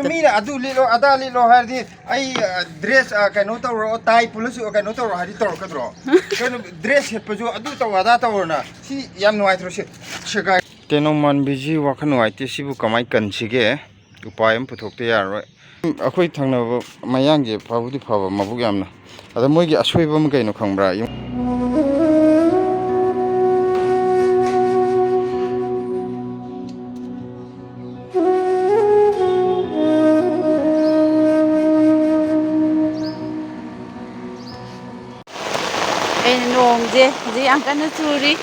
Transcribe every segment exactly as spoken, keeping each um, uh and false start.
ꯃꯤꯅ ꯑꯗꯨ ꯂꯤꯠꯂꯣ, ꯑꯗꯥ ꯂꯤꯠꯂꯣ ꯍꯥꯏꯔꯗꯤ, ꯑꯩ, ꯑ, dress, ꯑ, ꯀꯩꯅꯣ ꯇꯧꯔꯣ, tie ꯄꯨꯜꯂꯁꯨ, ꯑ, ꯀꯩꯅꯣ ꯇꯧꯔꯣ ꯍꯥꯏꯗꯤ ꯇꯧꯔꯛꯀꯗ꯭ꯔꯣ? ꯀꯩꯅꯣ, dress ꯁꯦꯠꯄꯁꯨ ꯑꯗꯨ ꯇꯧ, ꯑꯗꯥ ꯇꯧꯔꯣꯅ꯫ ꯁꯤ ꯌꯥꯝ ꯅꯨꯡꯉꯥꯏꯇ꯭ꯔꯣ ꯁꯤ? ꯁꯦꯒꯥꯏ꯫ ꯇꯦꯅꯧ ꯃꯥꯟꯕꯤꯁꯤ ꯋꯥꯈꯜ ꯅꯨꯡꯉꯥꯏꯇꯦ꯫ ꯁꯤꯕꯨ ꯀꯃꯥꯏꯅ ꯀꯟꯁꯤꯒꯦ? ꯎꯄꯥꯏ ꯑꯃ ꯄꯨꯊꯣꯛꯇ ꯌꯥꯔꯔꯣꯏ꯫ ꯑꯩꯈꯣꯏ ꯊꯪꯅꯕ ꯃꯌꯥꯡꯁꯦ ꯐꯕꯨꯗꯤ ꯐꯕ, ꯃꯕꯨꯛ ꯌꯥꯝꯅ꯫ ꯑꯗ ꯃꯣꯏꯒꯤ ꯑꯁꯣꯏꯕ ꯑꯃ ꯀꯩꯅꯣ ꯈꯪꯕ꯭ꯔꯥ? ꯑꯩꯅ ꯅꯣꯡꯁꯦ ꯍꯧꯖꯤꯛ ꯌꯥꯝ ꯀꯟꯅ ꯆꯨꯔꯤ꯫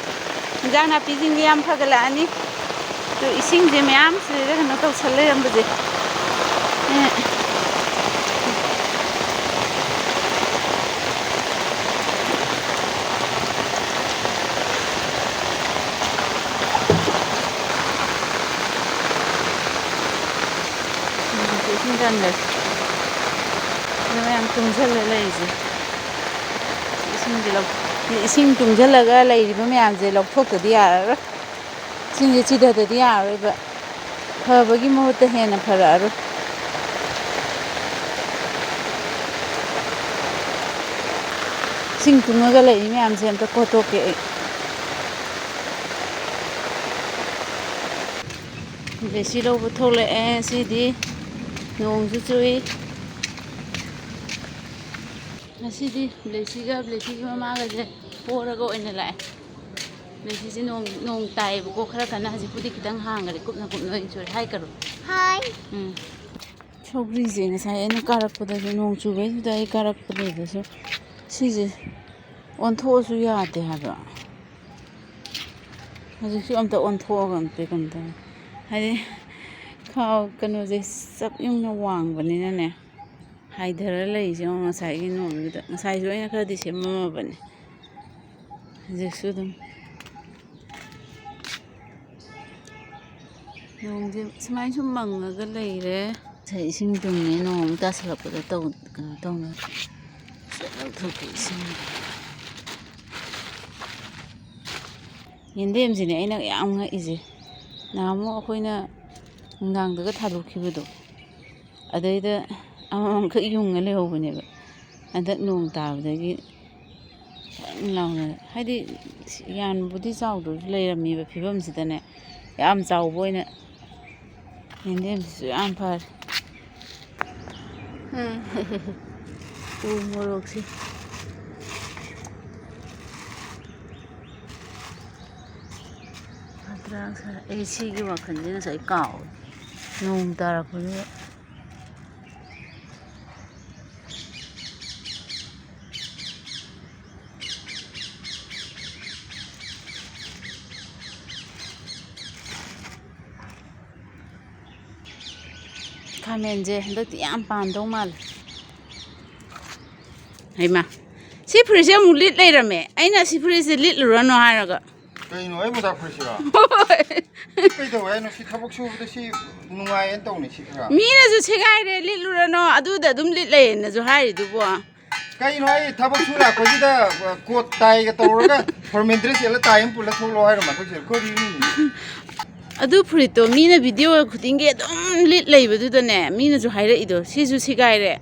ꯏꯟꯖꯥꯡ ꯅꯥꯄꯤꯁꯤꯡꯁꯦ ꯌꯥꯝ ꯐꯒꯠꯂꯛꯑꯅꯤ꯫ ꯑꯗꯨ ꯏꯁꯤꯡꯁꯦ ꯃꯌꯥꯝ ꯁꯤꯗ ꯀꯩꯅꯣ ꯇꯧꯁꯜ ꯂꯩꯔꯝꯕꯁꯦ꯫ ꯑꯦ꯫ ꯏꯁꯤꯡ ꯆꯪꯈ꯭ꯔꯦ꯫ ꯑꯗꯨ ꯃꯌꯥꯝ ꯇꯨꯡꯁꯤꯜꯂ ꯂꯩꯔꯤꯁꯦ꯫ ꯏꯁꯤꯡꯁꯦ ꯂꯧ-, ꯏꯁꯤꯡ ꯇꯨꯡꯁꯤꯜꯂꯒ ꯂꯩꯔꯤꯕ ꯃꯌꯥꯝꯁꯦ ꯂꯧꯊꯣꯛꯇꯗꯤ ꯌꯥꯔꯔꯣꯏ꯫ ꯏꯁꯤꯡꯁꯦ ꯆꯤꯊꯗꯗꯤ ꯌꯥꯔꯔꯣꯏꯕ꯫ ꯐꯕꯒꯤ ꯃꯍꯨꯠꯇ ꯍꯦꯟꯅ ꯐꯔꯛꯑꯔꯣꯏ꯫ ꯏꯁꯤꯡ ꯇꯨꯡꯉꯒ ꯂꯩꯔꯤ ꯃꯌꯥꯝꯁꯦ ꯑꯝꯇ ꯀꯣꯠꯇꯣꯛꯀꯦ ꯑꯩ꯫ ꯕ꯭ꯂꯦꯁꯤ ꯂꯧꯕ ꯊꯣꯛꯂꯛꯑꯦ ꯉꯁꯤꯗꯤ꯫ ꯅꯣꯡꯁꯨ ꯆꯨꯏ꯫ ꯉꯁꯤꯗꯤ ꯕ꯭ꯂꯦꯁꯤꯒ ꯕ꯭ꯂꯦꯁꯤꯒꯤ ꯃꯃꯥꯒꯁꯦ ꯄꯣꯔꯒ ꯑꯣꯏꯅ ꯂꯥꯛꯑꯦ꯫ ꯕ꯭ꯂꯦꯁꯤꯁꯦ ꯅꯣꯡ, ꯅꯣꯡ ꯇꯥꯏꯌꯦꯕꯀꯣ, ꯈꯔ ꯀꯟꯅ꯫ ꯍꯧꯖꯤꯛꯄꯨꯗꯤ ꯈꯤꯇꯪ ꯍꯥꯡꯈ꯭ꯔꯦ, ꯀꯨꯞꯅ ꯀꯨꯞꯅ ꯑꯣꯏꯅ ꯆꯨꯔꯦ꯫ ꯍꯥꯏ ꯀꯔꯣ꯫ ꯍꯥꯏ꯫ ꯎꯝ꯫ ꯁꯧꯒ꯭ꯔꯤꯁꯦ ꯉꯁꯥꯏ ꯑꯩꯅ ꯀꯥꯔꯛꯄꯗꯁꯨ, ꯅꯣꯡ ꯆꯨꯕꯩꯗꯨꯗ ꯑꯩ ꯀꯥꯔꯛꯄꯗꯁꯨ ꯁꯤꯁꯦ ꯑꯣꯟꯊꯣꯛꯑꯁꯨ ꯌꯥꯗꯦ ꯍꯥꯏꯕ꯫ ꯍꯧꯖꯤꯛꯁꯨ ꯑꯝꯇ ꯑꯣꯟꯊꯣꯛꯑꯒ ꯑꯝꯇ ꯀꯩꯅꯣ ꯇꯧ-, ꯍꯥꯏꯗꯤ ꯈꯥꯎ ꯀꯩꯅꯣꯁꯦ ꯆꯞ ꯌꯨꯡꯅ ꯋꯥꯡꯕꯅꯤꯅꯅꯦ, ꯍꯥꯏꯊꯔ ꯂꯩꯔꯤꯁꯦ ꯌꯦꯡꯉꯣ꯫ ꯉꯁꯥꯏꯒꯤ ꯅꯣꯡꯗꯨꯗ, ꯉꯁꯥꯏꯁꯨ ꯑꯩꯅ ꯈꯔꯗꯤ ꯁꯦꯝꯃꯝꯃꯕꯅꯦ꯫ ꯍꯧꯖꯤꯛꯁꯨ ꯑꯗꯨꯝ ꯅꯣꯡꯁꯦ ꯁꯨꯃꯥꯏꯅ ꯁꯨꯝ ꯃꯪꯉꯒ ꯂꯩꯔꯦ꯫ ꯉꯁꯥꯏ ꯏꯁꯤꯡ ꯇꯨꯡꯉꯦ, ꯅꯣꯡ ꯑꯃꯨꯛ ꯇꯥꯁꯜꯂꯛꯄꯗ ꯇꯧ-, ꯀꯩꯅꯣ ꯇꯧꯅ ꯂꯧꯊꯣꯛꯀꯦ ꯏꯁꯤꯡ꯫ ꯌꯦꯟꯗꯦꯝꯁꯤꯅꯦ ꯑꯩꯅ ꯌꯥꯝ ꯉꯛꯏꯁꯦ꯫ ꯅꯍꯥꯟꯃꯨꯛ ꯑꯩꯈꯣꯏꯅ ꯅꯨꯡꯗꯥꯡꯗꯒ ꯊꯥꯗꯣꯛꯈꯤꯕꯗꯣ, ꯑꯗꯩꯗ ꯑꯃꯃꯝꯈꯛ ꯌꯨꯡꯉ ꯂꯩꯍꯧꯕꯅꯦꯕ꯫ ꯍꯟꯗꯛ ꯅꯣꯡ ꯇꯥꯕꯗꯒꯤ ꯁꯪ ꯂꯥꯎꯅ, ꯍꯥꯏꯗꯤ, ꯌꯥꯝꯕꯨꯗꯤ ꯆꯥꯎꯗ꯭ꯔꯁꯨ ꯂꯩꯔꯝꯃꯤꯕ ꯐꯤꯕꯝꯁꯤꯗꯅꯦ, ꯌꯥꯝ ꯆꯥꯎꯕ ꯑꯣꯏꯅ ꯌꯦꯟꯗꯦꯝꯁꯤꯁꯨ ꯌꯥꯝ ꯐꯔꯦ꯫ ꯎ ꯃꯣꯔꯣꯛꯁꯤ꯫ ꯐꯗ꯭ꯔꯥꯛ ꯁꯥꯏ꯫ ꯑꯩ ꯁꯤꯒꯤ ꯋꯥꯈꯜꯁꯦ ꯉꯁꯥꯏ ꯀꯥꯎꯋꯦ, ꯅꯣꯡ ꯇꯥꯔꯛꯄꯗꯨꯗ꯫ ꯈꯥꯃꯦꯟꯁꯦ ꯍꯟꯗꯛꯇꯤ ꯌꯥꯝ ꯄꯥꯟꯗꯧ ꯃꯥꯜꯂꯦ꯫ ꯍꯩꯃꯥ, ꯁꯤ ꯐꯨꯔꯤꯠꯁꯦ ꯑꯃꯨꯛ ꯂꯤꯠ ꯂꯩꯔꯝꯃꯦ꯫ ꯑꯩꯅ ꯁꯤ ꯐꯨꯔꯤꯠꯁꯦ ꯂꯤꯠꯂꯨꯔꯅꯨ ꯍꯥꯏꯔꯒ꯫ ꯀꯩꯅꯣ, ꯑꯩ ꯃꯣꯖꯥ ꯐꯨꯔꯤꯠꯁꯤꯔꯣ? ꯍꯣꯏ꯫ ꯀꯩꯗꯧꯋꯦ ꯍꯥꯏꯅꯣ? ꯁꯤ ꯊꯕꯛ ꯁꯨꯕꯗ ꯁꯤ ꯅꯨꯡꯉꯥꯏꯌꯦꯅ ꯇꯧꯅꯤ ꯁꯤ ꯈꯔ꯫ ꯃꯤꯅꯁꯨ ꯁꯦꯒꯥꯏꯔꯦ, ꯂꯤꯠꯂꯨꯔꯅꯣ, ꯑꯗꯨꯗ ꯑꯗꯨꯝ ꯂꯤꯠ ꯂꯩꯌꯦꯅꯁꯨ ꯍꯥꯏꯔꯤꯗꯨꯕꯣ꯫ ꯀꯩꯅꯣ, ꯑꯩ ꯊꯕꯛ ꯁꯨ ꯂꯥꯛꯄꯁꯤꯗ, ꯑ, ꯀꯣꯠ ꯇꯥꯏꯒ ꯇꯧꯔꯒ ꯐꯣꯔꯃꯦꯜ ꯗ꯭ꯔꯦꯁ ꯁꯦꯠꯂ ꯇꯥꯏ ꯑꯃ ꯄꯨꯜꯂ ꯊꯣꯛꯂꯛꯑꯣ ꯍꯥꯏꯔꯣ ꯃꯈꯣꯏꯁꯦ? ꯀꯔꯤꯅꯣ? ꯑꯗꯨ ꯐꯨꯔꯤꯠꯇꯣ ꯃꯤꯅ ꯚꯤꯗꯤꯑꯣ ꯈꯨꯗꯤꯡꯒꯤ ꯑꯗꯨꯝ ꯂꯤꯠ ꯂꯩꯕꯗꯨꯗꯅꯦ, ꯃꯤꯅꯁꯨ ꯍꯥꯏꯔꯛꯏꯗꯣ, "ꯁꯤꯁꯨ ꯁꯦꯒꯥꯏꯔꯦ,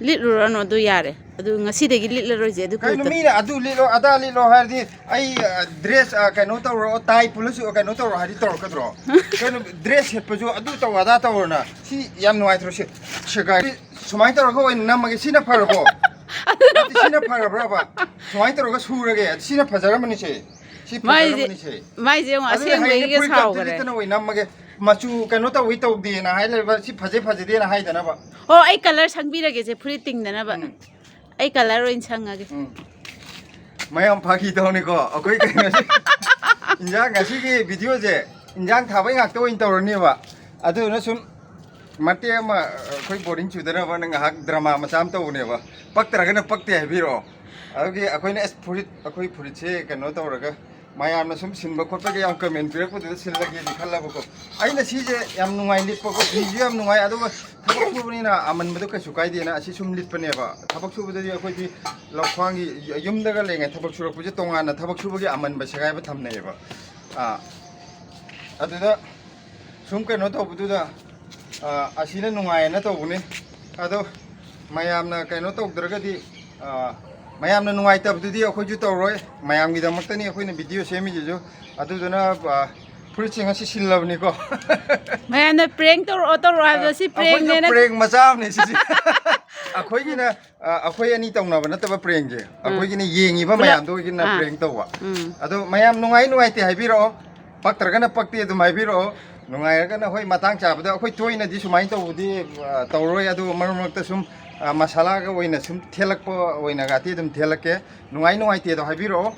ꯂꯤꯠꯂꯨꯔꯅꯨ, ꯑꯗꯨ ꯌꯥꯔꯦ, ꯑꯗꯨ ꯉꯁꯤꯗꯒꯤ ꯂꯤꯠꯂꯔꯣꯏꯁꯦ ꯑꯗꯨ ꯀꯩꯅꯣ, ꯐꯨꯔꯤꯠꯇꯣ"꯫ ꯃꯤꯅ ꯑꯗꯨ ꯂꯤꯠꯂꯣ, ꯑꯗꯥ ꯂꯤꯠꯂꯣ ꯍꯥꯏꯔꯗꯤ, ꯑꯩ, ꯑ, ꯗ꯭ꯔꯦꯁ, ꯑ, ꯀꯩꯅꯣ ꯇꯧꯔꯣ, ꯇꯥꯏ ꯄꯨꯜꯂꯁꯨ, ꯑ, ꯀꯩꯅꯣ ꯇꯧꯔꯣ ꯍꯥꯏꯗꯤ ꯇꯧꯔꯛꯀꯗ꯭ꯔꯣ? ꯀꯩꯅꯣ, ꯗ꯭ꯔꯦꯁ ꯁꯦꯠꯄꯁꯨ ꯑꯗꯨ ꯇꯧ, ꯑꯗꯥ ꯇꯧꯔꯣꯅ, ꯁꯤ ꯌꯥꯝ ꯅꯨꯡꯉꯥꯏꯇ꯭ꯔꯣ? ꯁꯤ ꯁꯦꯒꯥꯏ꯫ ꯁꯨꯃꯥꯏꯅ ꯇꯧꯔꯒ ꯑꯣꯏꯅ ꯅꯝꯃꯒꯦ꯫ ꯁꯤꯅ ꯐꯔꯕꯣ? ꯅꯠꯇꯦ, ꯁꯤꯅ ꯐꯔꯕ꯭ꯔꯕ? ꯁꯨꯃꯥꯏꯅ ꯇꯧꯔꯒ ꯁꯨꯔꯒꯦ꯫ ꯁꯤꯅ ꯐꯖꯔꯝꯃꯅꯤꯁꯦ꯫ ꯁꯤ ꯃꯥꯏꯁꯦ, ꯐꯖꯔꯝꯃꯅꯤꯁꯦ꯫ ꯃꯥꯏꯁꯦ ꯌꯦꯡꯉꯣ, ꯑꯗꯨꯅ ꯍꯌꯦꯡꯗꯤ ꯑꯁꯦꯡꯕꯒꯤꯒ ꯐꯨꯔꯤꯠꯀ ꯑꯝꯇ ꯁꯥꯎꯈ꯭ꯔꯦ꯫ ꯂꯤꯠꯇꯅ ꯑꯣꯏꯅ ꯅꯝꯃꯒꯦ꯫ ꯃꯆꯨ ꯀꯩꯅꯣ ꯇꯧꯏ ꯇꯧꯗꯦꯅ ꯍꯥꯏ ꯂꯩꯕ, ꯁꯤ ꯐꯖꯩ ꯐꯖꯗꯦꯅ ꯍꯥꯏꯗꯅꯕ꯫ ꯑꯣ, ꯑꯩ ꯀꯂꯔ ꯁꯪꯕꯤꯔꯒꯦꯁꯦ, ꯐꯨꯔꯤꯠ ꯇꯤꯡꯗꯅꯕ꯫ ꯎꯝ꯫ ꯑꯩ ꯀꯂꯔ ꯑꯣꯏꯅ ꯁꯪꯉꯒꯦ꯫ ꯎꯝ꯫ ꯃꯌꯥꯝ ꯐꯥꯒꯤ ꯇꯧꯅꯤꯀꯣ, ꯑꯩꯈꯣꯏ ꯀꯩꯅꯣꯁꯦ꯫ ꯏꯟꯖꯥꯡ, ꯉꯁꯤꯒꯤ ꯚꯤꯗꯤꯑꯣꯁꯦ ꯏꯟꯖꯥꯡ ꯊꯥꯕꯩ ꯉꯥꯛꯇ ꯑꯣꯏꯅ ꯇꯧꯔꯅꯦꯕ꯫ ꯑꯗꯨꯗꯨꯅ ꯁꯨꯝ ꯃꯇꯦꯛ ꯑꯃ ꯑꯩꯈꯣꯏ ꯕꯣꯔꯤꯡ ꯆꯨꯗꯅꯕꯅ ꯉꯥꯏꯍꯥꯛ ꯗ꯭ꯔꯃꯥ ꯃꯆꯥ ꯑꯃ ꯇꯧꯕꯅꯦꯕ꯫ ꯄꯛꯇ꯭ꯔꯒꯅ ꯄꯛꯇꯦ ꯍꯥꯏꯕꯤꯔꯛꯑꯣ꯫ ꯑꯗꯨꯒꯤ ꯑꯩꯈꯣꯏꯅ ꯑꯁ ꯐꯨꯔꯤꯠ, ꯑꯩꯈꯣꯏ ꯐꯨꯔꯤꯠꯁꯦ ꯀꯩꯅꯣ ꯇꯧꯔꯒ ꯃꯌꯥꯝꯅ ꯁꯨꯝ ꯁꯤꯟꯕ ꯈꯣꯠꯄꯒꯤ ꯌꯥꯝ ꯀꯃꯦꯟ ꯄꯤꯔꯛꯄꯗꯨꯗ ꯁꯤꯜꯂꯒꯦꯗꯤ ꯈꯜꯂꯕꯀꯣ꯫ ꯑꯩꯅ ꯁꯤꯁꯦ ꯌꯥꯝ ꯅꯨꯡꯉꯥꯏ ꯂꯤꯠꯄꯀꯣ, ꯐꯤꯁꯨ ꯌꯥꯝ ꯅꯨꯡꯉꯥꯏ, ꯑꯗꯨꯒ ꯊꯕꯛ ꯁꯨꯕꯅꯤꯅ ꯑꯃꯟꯕꯗꯣ ꯀꯩꯁꯨ ꯀꯥꯏꯗꯦꯅ ꯑꯁꯤ ꯁꯨꯝ ꯂꯤꯠꯄꯅꯦꯕ꯫ ꯊꯕꯛ ꯁꯨꯕꯗꯗꯤ ꯑꯩꯈꯣꯏꯗꯤ ꯂꯧꯈ꯭ꯋꯥꯡꯒꯤ ꯌꯨꯝꯗꯒ ꯂꯩꯔꯤꯉꯩ ꯊꯕꯛ ꯁꯨꯔꯛꯄꯁꯦ ꯇꯣꯉꯥꯟꯅ ꯊꯕꯛ ꯁꯨꯕꯒꯤ ꯑꯃꯟꯕ ꯁꯦꯒꯥꯏꯕ ꯊꯝꯅꯩꯌꯦꯕ꯫ ꯑꯥ, ꯑꯗꯨꯗ ꯁꯨꯝ ꯀꯩꯅꯣ ꯇꯧꯕꯗꯨꯗ ꯑ, ꯑꯁꯤꯅ ꯅꯨꯡꯉꯥꯏꯌꯦꯅ ꯇꯧꯕꯅꯤ꯫ ꯑꯗꯣ ꯃꯌꯥꯝꯅ ꯀꯩꯅꯣ ꯇꯧꯗ꯭ꯔꯒꯗꯤ, ꯑ, ꯃꯌꯥꯝꯅ ꯅꯨꯡꯉꯥꯏꯇꯕꯗꯨꯗꯤ ꯑꯩꯈꯣꯏꯁꯨ ꯇꯧꯔꯣꯏ꯫ ꯃꯌꯥꯝꯒꯤꯗꯃꯛꯇꯅꯤ ꯑꯩꯈꯣꯏꯅ ꯚꯤꯗꯤꯑꯣ ꯁꯦꯝꯃꯤꯁꯤꯁꯨ꯫ ꯑꯗꯨꯗꯨꯅ, ꯑ, ꯐꯨꯔꯤꯠꯁꯦ ꯉꯁꯤ ꯁꯤꯜꯂꯕꯅꯤꯀꯣ꯫ ꯃꯌꯥꯝꯅ prank ꯇꯧꯔꯛꯑꯣ, ꯇꯧꯔꯛꯑꯣ ꯍꯥꯏꯕꯗꯣ ꯁꯤ ꯑꯩꯈꯣꯏꯁꯨ prankꯅꯦꯅ꯫ Prank ꯃꯆꯥ ꯑꯃꯅꯤ ꯁꯤꯁꯦ꯫ ꯑꯩꯈꯣꯏꯒꯤꯅ, ꯑ, ꯑꯩꯈꯣꯏ ꯑꯅꯤ ꯇꯧꯅꯕ ꯅꯠꯇꯕ prankꯁꯦ꯫ ꯎꯝ꯫ ꯑꯩꯈꯣꯏꯒꯤꯅ ꯌꯦꯡꯉꯤꯕ ꯄꯨꯂꯞ꯫ ꯃꯌꯥꯝꯗꯣ ꯑꯣꯏꯒꯤꯅ ꯑꯥ꯫ Prank ꯇꯧꯕ꯫ ꯎꯝ꯫ ꯑꯗꯣ ꯃꯌꯥꯝ ꯅꯨꯡꯉꯥꯏ ꯅꯨꯡꯉꯥꯏꯇꯦ ꯍꯥꯏꯕꯤꯔꯛꯑꯣ꯫ ꯄꯛꯇ꯭ꯔꯒꯅ ꯄꯛꯇꯦ ꯑꯗꯨꯝ ꯍꯥꯏꯕꯤꯔꯛꯑꯣ꯫ ꯅꯨꯡꯉꯥꯏꯔꯒꯅ ꯍꯣꯏ, ꯃꯇꯥꯡ ꯆꯥꯕꯗ ꯑꯩꯈꯣꯏ ꯇꯣꯏꯅꯗꯤ ꯁꯨꯃꯥꯏꯅ ꯇꯧꯕꯗꯤ, ꯑ, ꯇꯧꯔꯣꯏ꯫ ꯑꯗꯨ ꯃꯔꯛ ꯃꯔꯛꯇ ꯁꯨꯝ, ꯑ, ꯃꯁꯥꯂꯥꯒ ꯑꯣꯏꯅ ꯁꯨꯝ ꯊꯦꯜꯂꯛꯄ ꯑꯣꯏꯅꯒꯗꯤ ꯑꯗꯨꯝ ꯊꯦꯜꯂꯛꯀꯦ꯫ ꯅꯨꯡꯉꯥꯏ ꯅꯨꯡꯉꯥꯏꯇꯦꯗꯣ ꯍꯥꯏꯕꯤꯔꯛꯑꯣ꯫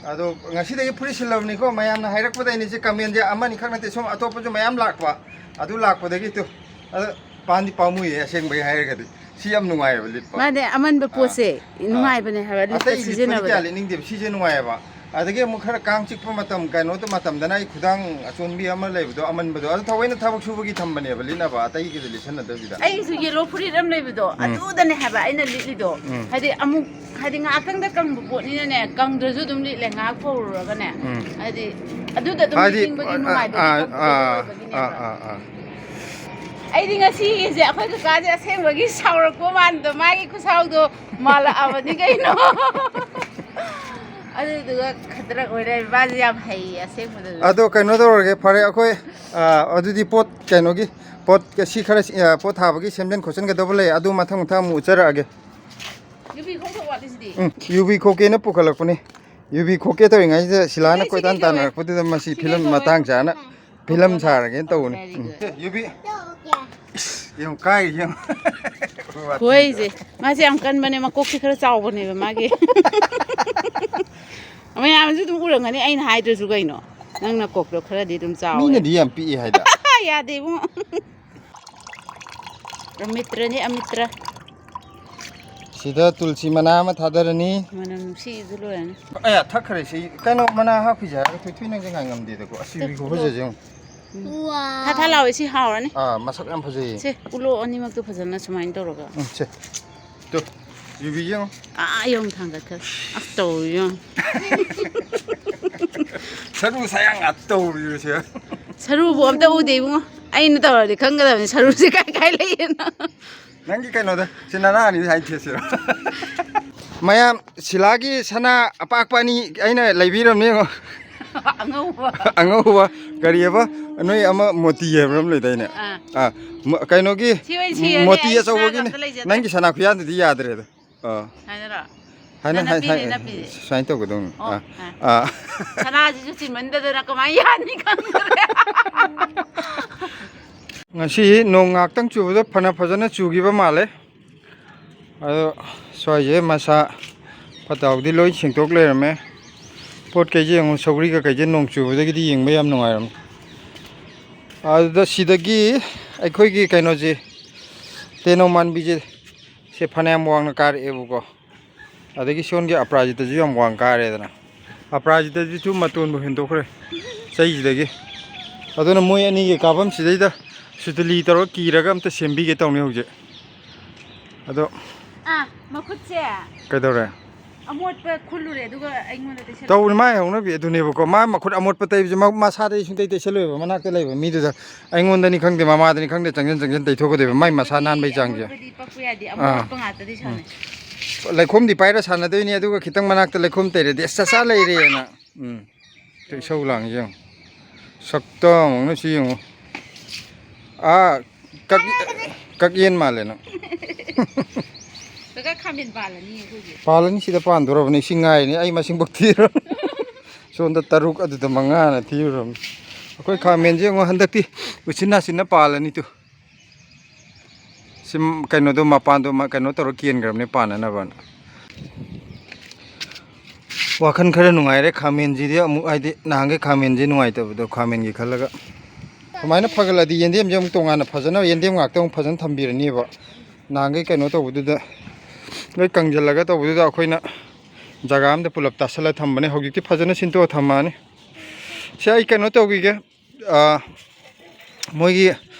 ꯑꯗꯣ ꯉꯁꯤꯗꯒꯤ ꯐꯨꯔꯤꯠ ꯁꯤꯜꯂꯕꯅꯤꯀꯣ, ꯃꯌꯥꯝꯅ ꯍꯥꯏꯔꯛꯄꯗ ꯑꯩꯅꯁꯦ commentꯁꯦ ꯑꯃꯅꯤꯈꯛ ꯅꯠꯇꯦ, ꯁꯨꯝ ꯑꯇꯣꯞꯄꯁꯨ ꯃꯌꯥꯝ ꯂꯥꯛꯄ꯫ ꯑꯗꯨ ꯂꯥꯛꯄꯗꯒꯤ ꯇꯨ, ꯑꯗꯣ ꯄꯥꯝꯗꯤ ꯄꯥꯝꯃꯨꯏꯌꯦ ꯑꯁꯦꯡꯕꯒꯤ ꯍꯥꯏꯔꯒꯗꯤ꯫ ꯁꯤ ꯌꯥꯝ ꯅꯨꯡꯉꯥꯏꯌꯦꯕ ꯂꯤꯠꯄ꯫ ꯃꯥꯅꯦ, ꯑꯃꯟꯕ ꯑꯥ꯫ ꯄꯣꯠꯁꯦ ꯑꯥ꯫ ꯅꯨꯡꯉꯥꯏꯕꯅꯦ ꯍꯥꯏꯕ ꯂꯤꯠꯄ ꯑꯇꯩ ꯂꯤꯠꯄꯗꯤ ꯁꯤꯖꯤꯟꯅꯕꯗ꯫ ꯀꯌꯥ ꯂꯤꯠꯅꯤꯡꯗꯦꯕ, ꯁꯤꯁꯦ ꯅꯨꯡꯉꯥꯏꯌꯦꯕ꯫ ꯑꯗꯒꯤ ꯑꯃꯨꯛ ꯈꯔ ꯀꯥꯡ ꯆꯤꯛꯄ ꯃꯇꯝ, ꯀꯩꯅꯣ ꯃꯇꯝꯗꯅ ꯑꯩ ꯈꯨꯗꯥꯡ ꯑꯆꯣꯟꯕꯤ ꯑꯃ ꯂꯩꯕꯗꯣ, ꯑꯃꯟꯕꯗꯣ, ꯑꯗꯨ ꯊꯑꯣꯏꯅ ꯊꯕꯛ ꯁꯨꯕꯒꯤ ꯊꯝꯕꯅꯦꯕ ꯂꯤꯠꯅꯕ, ꯑꯇꯩꯒꯤꯗꯤ ꯂꯤꯠꯁꯟꯅꯗꯕꯤꯗ꯫ ꯑꯩꯒꯤꯁꯨ yellow ꯐꯨꯔꯤꯠ ꯑꯃ ꯂꯩꯕꯗꯣ, ꯎꯝ꯫ ꯑꯗꯨꯗꯅꯦ ꯍꯥꯏꯕ ꯑꯩꯅ ꯂꯤꯠꯂꯤꯗꯣ꯫ ꯎꯝ꯫ ꯍꯥꯏꯗꯤ ꯑꯃꯨꯛ, ꯍꯥꯏꯗꯤ ꯉꯥꯏꯍꯥꯛꯇꯪꯗ ꯀꯪꯕ ꯄꯣꯠꯅꯤꯅꯅꯦ, ꯀꯪꯗ꯭ꯔꯁꯨ ꯑꯗꯨꯝ ꯂꯤꯠꯂꯦ, ꯉꯥꯏꯍꯥꯛ ꯐꯧꯔꯨꯔꯒꯅꯦ꯫ ꯎꯝ꯫ ꯍꯥꯏꯗꯤ ꯑꯗꯨꯗ ꯑꯗꯨꯝ ꯍꯥꯏꯗꯤ, ꯂꯤꯠꯅꯤꯡꯕꯒꯤ ꯑꯥ, ꯅꯨꯡꯉꯥꯏꯕꯗꯣ ꯑꯥ, ꯊꯣꯛꯄꯗꯣ ꯑꯥ, ꯑꯣꯏꯕꯒꯤꯅꯦꯕ꯫ ꯑꯥ, ꯑꯥ, ꯑꯥ꯫ ꯑꯩꯗꯤ ꯉꯁꯤꯒꯤꯁꯦ ꯑꯩꯈꯣꯏ ꯀꯀꯥꯁꯦ ꯑꯁꯦꯡꯕꯒꯤ ꯁꯥꯎꯔꯛꯄ ꯃꯥꯟꯗ ꯃꯥꯒꯤ ꯈꯨꯁꯥꯎꯗꯣ ꯃꯥꯜꯂꯛꯑꯕꯅꯤ ꯀꯩꯅꯣ꯫ ꯑꯗꯨꯗꯨꯒ ꯈꯗ꯭ꯔꯛ ꯑꯣꯏꯔꯦ, ꯃꯥꯁꯦ ꯌꯥꯝ ꯍꯩꯌꯦ ꯑꯁꯦꯡꯕꯗꯁꯨ꯫ ꯑꯗꯣ ꯀꯩꯅꯣ ꯇꯧꯔꯒꯦ, ꯐꯔꯦ, ꯑꯩꯈꯣꯏ, ꯑ, ꯑꯗꯨꯗꯤ ꯄꯣꯠ ꯀꯩꯅꯣꯒꯤ, ꯄꯣꯠ ꯁꯤ ꯈꯔ, ꯑ, ꯄꯣꯠ ꯊꯥꯕꯒꯤ ꯁꯦꯝꯖꯤꯟ ꯈꯣꯠꯆꯤꯟꯒꯗꯕ ꯂꯩ, ꯑꯗꯨ ꯃꯊꯪ ꯃꯊꯪ ꯑꯃꯨꯛ ꯎꯠꯆꯔꯛꯑꯒꯦ꯫ ꯌꯨꯕꯤ ꯈꯣꯛꯇ ꯋꯥꯠꯂꯤꯁꯤꯗꯤ꯫ ꯎꯝ, ꯌꯨꯕꯤ ꯈꯣꯛꯀꯦꯅ ꯄꯨꯈꯠꯂꯛꯄꯅꯦ꯫ ꯌꯨꯕꯤ ꯈꯣꯛꯀꯦ ꯇꯧꯔꯤꯉꯩꯁꯤꯗ ꯁꯤꯂꯥꯅ ꯁꯤ, ꯁꯤ ꯀꯣꯏꯇꯥꯟ ꯀꯩꯗꯧꯋꯦ? ꯇꯥꯟꯅꯔꯛꯄꯗꯨꯗ ꯃꯁꯤ ꯁꯤ ꯐꯤꯂꯝ ꯀꯩꯗꯧꯋꯦ? ꯃꯇꯥꯡ ꯆꯥꯅ ꯐꯤꯂꯝ ꯁꯥꯔꯒꯦꯅ ꯇꯧꯕꯅꯤ꯫ Very ꯎꯝ꯫ Good. ꯌꯨꯕꯤ꯫ ꯏꯁ, ꯌꯦꯡꯉꯨ, ꯀꯥꯏꯔꯤ ꯌꯦꯡꯉꯨ꯫ ꯍꯣꯏꯁꯦ, ꯃꯥꯁꯦ ꯌꯥꯝ ꯀꯟꯕꯅꯦ, ꯃꯀꯣꯛꯁꯦ ꯈꯔ ꯆꯥꯎꯕꯅꯦꯕ ꯃꯥꯒꯤ꯫ ꯃꯌꯥꯝꯁꯨ ꯑꯗꯨꯝ ꯎꯔꯝꯒꯅꯤ, ꯑꯩꯅ ꯍꯥꯏꯗ꯭ꯔꯁꯨ ꯀꯩꯅꯣ꯫ ꯅꯪ ꯅꯀꯣꯛꯇꯣ ꯈꯔꯗꯤ ꯑꯗꯨꯝ ꯆꯥꯎꯋꯦ꯫ ꯃꯤꯅꯗꯤ ꯌꯥꯝ ꯄꯤꯛꯏ ꯍꯥꯏꯗ꯫ ꯌꯥꯗꯦ ꯏꯕꯨꯡꯉꯣ꯫ ꯑꯃꯤꯇ꯭ꯔꯅꯤ, ꯑꯃꯤꯇ꯭ꯔ꯫ ꯁꯤꯗ ꯇꯨꯜꯁꯤ ꯃꯅꯥ ꯑꯃ ꯊꯥꯗꯔꯅꯤ꯫ ꯃꯅꯝ ꯅꯨꯡꯁꯤꯕꯗ ꯂꯣꯏꯔꯅꯤ꯫ ꯑꯌꯥ, ꯊꯛꯈ꯭ꯔꯦ ꯁꯤ꯫ ꯀꯩꯅꯣ ꯃꯅꯥ ꯍꯥꯞꯈꯤꯁꯦ ꯍꯥꯏꯔꯒ ꯊꯣꯏꯊꯣꯏꯅꯁꯦ ꯉꯥꯏ ꯉꯝꯗꯦꯗꯀꯣ꯫ ꯑꯁ, ꯌꯨꯕꯤ ꯈꯨꯐꯖꯁꯦ ꯌꯦꯡꯉꯨ꯫ ꯋꯥ꯫ ꯊꯥ ꯊꯥ ꯂꯥꯎꯋꯦ ꯁꯤ ꯍꯥꯎꯔꯅꯤ꯫ ꯑꯥ, ꯃꯁꯛ ꯌꯥꯝ ꯐꯖꯩꯌꯦ꯫ ꯁꯦ, ꯎꯠꯂꯣ ꯑꯅꯤꯃꯛꯇꯣ ꯐꯖꯅ ꯁꯨꯃꯥꯏꯅ ꯇꯧꯔꯒ꯫ ꯎꯝ, ꯁꯦ꯫ ꯇꯨ, ꯌꯨꯕꯤ ꯌꯦꯡꯉꯨ꯫ ꯑꯥ, ꯌꯦꯡꯉꯨ ꯊꯥꯡꯒꯠꯈ꯭ꯔꯦ꯫ ꯑꯁ, ꯇꯧꯔꯤ ꯌꯦꯡꯉꯨ꯫ ꯁꯔꯨ ꯁꯌꯥꯡ ꯉꯥꯛꯇ ꯇꯧꯔꯤꯕꯁꯦ꯫ ꯁꯔꯨꯕꯨ ꯑꯝꯇ ꯎꯗꯦ ꯏꯕꯨꯡꯉꯣ꯫ ꯑꯩꯅ ꯇꯧꯔꯗꯤ ꯈꯪꯒꯗꯕꯅꯤ ꯁꯔꯨꯁꯦ ꯀꯥꯏ ꯀꯥꯏ ꯂꯩꯌꯦꯅ꯫ ꯅꯪꯒꯤ ꯀꯩꯅꯣꯗ ꯁꯤ ꯅꯅꯥ ꯑꯅꯤ ꯍꯥꯏ ꯊꯦꯠꯁꯤꯔꯣ? ꯃꯌꯥꯝ, ꯁꯤꯂꯥꯒꯤ ꯁꯅꯥ ꯑꯄꯥꯛꯄ ꯑꯅꯤ ꯑꯩꯅ ꯂꯩꯕꯤꯔꯝꯅꯦ ꯌꯦꯡꯉꯣ꯫ ꯑꯉꯧꯕ꯫ ꯑꯉꯧꯕ꯫ ꯀꯔꯤꯑꯕ? ꯅꯣꯏ ꯑꯃ ꯃꯣꯇꯤ ꯍꯥꯏꯕ꯭ꯔꯥ ꯑꯃ ꯂꯩꯗꯥꯏꯅꯦ? ꯑꯥ꯫ ꯑꯥ, ꯃ-, ꯀꯩꯅꯣꯒꯤ ꯁꯤ ꯑꯣꯏꯅ ꯁꯤꯔꯅꯤ, ꯃꯣꯇꯤ ꯑꯩ ꯁꯅꯥꯒ ꯑꯆꯧꯕꯒꯤꯅꯦ꯫ ꯑꯝꯇ ꯂꯩꯖꯗ꯭ꯔꯦ꯫ ꯅꯪꯒꯤ ꯁꯅꯥ ꯈꯨꯌꯥꯟꯗꯨꯗꯤ ꯌꯥꯗ꯭ꯔꯦꯗ꯫ ꯑꯥ꯫ ꯍꯥꯏꯅꯔꯣ? ꯍꯥꯏꯅ-, ꯅꯪ ꯍꯥꯏ-, ꯅꯞꯄꯤꯅꯦ, ꯍꯥꯏ-, ꯅꯞꯄꯤꯅꯦ꯫ ꯁꯨꯃꯥꯏꯅ ꯇꯧꯒꯗꯧꯅꯤ꯫ ꯑꯣ, ꯑꯥ꯫ ꯑꯥ꯫ ꯑꯥ꯫ ꯁꯅꯥꯁꯤꯁꯨ ꯆꯤꯟꯃꯟꯗꯗꯅ ꯀꯃꯥꯏꯅ ꯌꯥꯅꯤ ꯈꯪꯗ꯭ꯔꯦ꯫ ꯉꯁꯤ ꯅꯣꯡ ꯉꯥꯏꯍꯥꯛꯇꯪ ꯆꯨꯕꯗ ꯐꯅ ꯐꯖꯅ ꯆꯨꯈꯤꯕ ꯃꯥꯜꯂꯦ꯫ ꯑꯗꯣ ꯁ꯭ꯋꯥꯏꯁꯦ ꯃꯁꯥ ꯐꯠꯇ ꯍꯥꯎꯗꯤ ꯂꯣꯏ ꯁꯦꯡꯗꯣꯛ ꯂꯩꯔꯝꯃꯦ꯫ ꯄꯣꯠ ꯀꯩꯁꯦ ꯌꯦꯡꯉꯨ, ꯁꯧꯒ꯭ꯔꯤ ꯀꯩꯀꯩꯁꯦ ꯅꯣꯡ ꯆꯨꯕꯗꯒꯤꯗꯤ ꯌꯦꯡꯕ ꯌꯥꯝ ꯅꯨꯡꯉꯥꯏꯔꯝꯃꯦ꯫ ꯑꯗꯨꯗ ꯁꯤꯗꯒꯤ ꯑꯩꯈꯣꯏꯒꯤ ꯀꯩꯅꯣꯁꯦ, ꯇꯦꯅꯧ ꯃꯥꯟꯕꯤꯁꯦ, ꯁꯦ ꯐꯅꯌꯥꯝ ꯋꯥꯡꯅ ꯀꯥꯔꯛꯑꯦꯕꯀꯣ꯫ ꯑꯗꯒꯤ ꯁꯣꯝꯒꯤ ꯑꯄꯔꯥꯖꯤꯇꯁꯨ ꯌꯥꯝ ꯋꯥꯡ ꯀꯥꯔꯦꯗꯅ꯫ ꯑꯄꯔꯥꯖꯤꯇꯁꯤꯁꯨ ꯃꯇꯣꯟꯕꯨ ꯍꯦꯟꯗꯣꯛꯈ꯭ꯔꯦ ꯆꯩꯁꯤꯗꯒꯤ꯫ ꯑꯗꯨꯅ ꯃꯣꯏ ꯑꯅꯤꯒꯤ ꯀꯥꯐꯝꯁꯤꯗꯩꯗ ꯁꯨꯇꯂꯤ ꯇꯧꯔꯒ ꯀꯤꯔꯒ ꯑꯝꯇ ꯁꯦꯝꯕꯤꯒꯦ ꯇꯧꯅꯤ ꯍꯧꯖꯤꯛ꯫ ꯑꯗꯣ ꯑꯥ, ꯃꯈꯨꯠꯁꯦ ꯀꯩꯗꯧꯔꯦ? ꯑꯃꯣꯠꯄ ꯈꯨꯜꯂꯨꯔꯦ, ꯑꯗꯨꯒ ꯑꯩꯉꯣꯟꯗ ꯇꯩꯁꯜꯂꯦ꯫ ꯇꯧꯕꯅꯤ, ꯃꯥꯏ ꯍꯧꯅꯕꯤ ꯑꯗꯨꯅꯦꯕꯀꯣ꯫ ꯃꯥ ꯃꯈꯨꯠ ꯑꯃꯣꯠꯄ ꯇꯩꯕꯁꯦ ꯃꯥ ꯃꯁꯥꯗꯗꯤ ꯁꯨꯡꯇꯩ ꯇꯩꯁꯜꯂꯣꯏꯕ, ꯃꯅꯥꯛꯇ ꯂꯩꯕ ꯃꯤꯗꯨꯗ꯫ ꯑꯩꯉꯣꯟꯗꯅꯤ ꯈꯪꯗꯦ, ꯃꯃꯥꯗꯅꯤ ꯈꯪꯗꯦ, ꯆꯪꯁꯤꯟ ꯆꯪꯁꯤꯟ ꯇꯩꯊꯣꯛꯀꯗꯣꯏꯕ, ꯃꯥꯏ ꯃꯁꯥ ꯅꯥꯟꯕꯩ ꯆꯥꯡꯁꯦ꯫ ꯑꯃꯣꯠꯄꯗꯤ ꯄꯛꯄ ꯌꯥꯗꯦ, ꯑꯥ꯫ ꯑꯃꯣꯠꯄ ꯉꯥꯛꯇꯗꯤ ꯁꯥꯟꯅꯩ꯫ ꯂꯩꯈꯣꯝꯗꯤ ꯄꯥꯏꯔ ꯁꯥꯟꯅꯗꯣꯏꯅꯤ, ꯑꯗꯨꯒ ꯈꯤꯇꯪ ꯃꯅꯥꯛꯇ ꯂꯩꯈꯣꯝ ꯇꯩꯔꯗꯤ, "ꯑꯁ, ꯆꯥꯆꯥ ꯂꯩꯔꯦꯅ"꯫ ꯎꯝ꯫ ꯏꯁꯧ ꯂꯥꯡꯉꯤ ꯌꯦꯡꯉꯨ꯫ ꯁꯛꯇ ꯑꯃꯨꯛꯅ ꯁꯤ ꯌꯦꯡꯉꯨ꯫ ꯑꯥ, ꯀꯛ-, ꯀꯛꯌꯦꯟ ꯃꯥꯜꯂꯦ ꯅꯪ꯫ ꯀꯀꯥ, ꯈꯥꯃꯦꯟ ꯄꯥꯜꯂꯅꯤ ꯑꯩꯈꯣꯏꯒꯤ꯫ ꯄꯥꯜꯂꯅꯤ, ꯁꯤꯗ ꯄꯥꯟꯗꯣꯔꯕꯅꯤ꯫ ꯁꯤ ꯉꯥꯏꯔꯤꯅꯤ꯫ ꯑꯩ ꯃꯁꯤꯡ ꯐꯥꯎ ꯊꯤꯔꯣ꯫ ꯁꯣꯝꯗ ꯇꯔꯨꯛ, ꯑꯗꯨꯗ ꯃꯉꯥꯅ ꯊꯤꯔꯨꯔꯕꯅꯤ꯫ ꯑꯩꯈꯣꯏ ꯈꯥꯃꯦꯟꯁꯦ ꯌꯦꯡꯉꯣ, ꯍꯟꯗꯛꯇꯤ ꯎꯆꯤꯟ ꯅꯥꯆꯤꯟꯅ ꯄꯥꯜꯂꯅꯤ ꯇꯨ꯫ ꯁꯤ ꯀꯩꯅꯣꯗꯣ, ꯃꯄꯥꯟꯗꯣ ꯃ-, ꯀꯩꯅꯣ ꯇꯧꯔ ꯀꯦꯟꯈ꯭ꯔꯕꯅꯦ ꯄꯥꯟꯅꯅꯕꯅ꯫ ꯋꯥꯈꯜ ꯈꯔ ꯅꯨꯡꯉꯥꯏꯔꯦ ꯈꯥꯃꯦꯟꯁꯤꯗꯤ ꯑꯃꯨꯛ, ꯍꯥꯏꯗꯤ ꯅꯍꯥꯟꯈꯩ ꯈꯥꯃꯦꯟꯁꯤ ꯅꯨꯡꯉꯥꯏꯇꯕꯗꯣ, ꯈꯥꯃꯦꯟꯒꯤ ꯈꯜꯂꯒ꯫ ꯁꯨꯃꯥꯏꯅ ꯐꯒꯠꯂꯗꯤ ꯌꯦꯟꯗꯦꯝꯁꯦ ꯑꯃꯨꯛ ꯇꯣꯉꯥꯟꯅ ꯐꯖꯅ, ꯌꯦꯟꯗꯦꯝ ꯉꯥꯛꯇ ꯑꯃꯨꯛ ꯐꯖꯅ ꯊꯝꯕꯤꯔꯅꯤꯕ꯫ ꯅꯍꯥꯟꯈꯩ ꯀꯩꯅꯣ ꯇꯧꯕꯗꯨꯗ, ꯂꯣꯏ ꯀꯪꯁꯤꯜꯂꯒ ꯇꯧꯕꯗꯨꯗ ꯑꯩꯈꯣꯏꯅ ꯖꯒꯥ ꯑꯝꯗ ꯄꯨꯂꯞ ꯇꯥꯁꯜꯂ ꯊꯝꯕꯅꯦ꯫ ꯍꯧꯖꯤꯛꯇꯤ ꯐꯖꯅ ꯁꯤꯟꯇꯣꯛꯑ ꯊꯝꯃꯛꯑꯅꯤ꯫ ꯁꯤ ꯑꯩ ꯀꯩꯅꯣ ꯇꯧꯈꯤꯒꯦ, ꯑꯥ, ꯃꯣꯏꯒꯤ